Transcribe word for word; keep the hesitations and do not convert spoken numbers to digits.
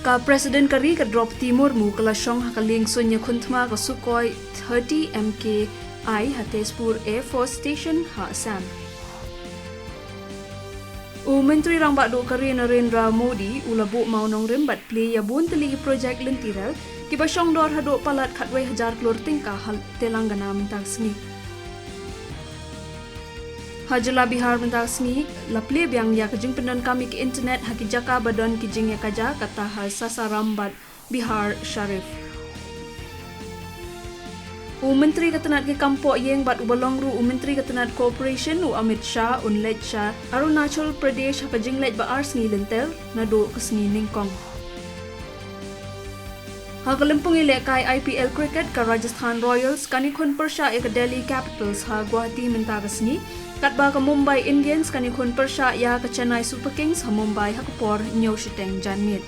Ka President ka ri ka Droupadi Murmu ka la shong ha ka lieng suin ïakhun thma ka Sukhoi thirty M K I ha Tezpur Air Force Station ha Assam. U Myntri Rangbah Duh ka ri Narendra Modi u la buh mawnongrim bad plie ïa bun tylli ki projek lynti rel kiba shongdor haduh palat khatwei hajar klur tyngka ha Telangana mynta ka sngi. Ha jylla Bihar mynta ka sngi la plie biang ïa ka jingpyndonkam ïa ki internet ha ki jaka ba don ki jingïakajia kata ha Sasaram bad Biharsharif. U Myntri ka tnat ki kam poh ïing bad uba long ruh u Myntri ka tnat Cooperation u Amit Shah un leit sha Arunachal Pradesh ha ka jingleit ba ar sngi lynter naduh ka sngi nyngkong. Ha ka lympung ïalehkai I P L cricket ka Rajasthan Royals kan ïakhun pyrshah ïa ka Delhi Capitals ha Guwahati mynta ka sngi, katba ka Mumbai Indians kan ïakhun pyrshah ïa ka Chennai Super Kings ha Mumbai ha ka por hynñiew shiteng janmiet.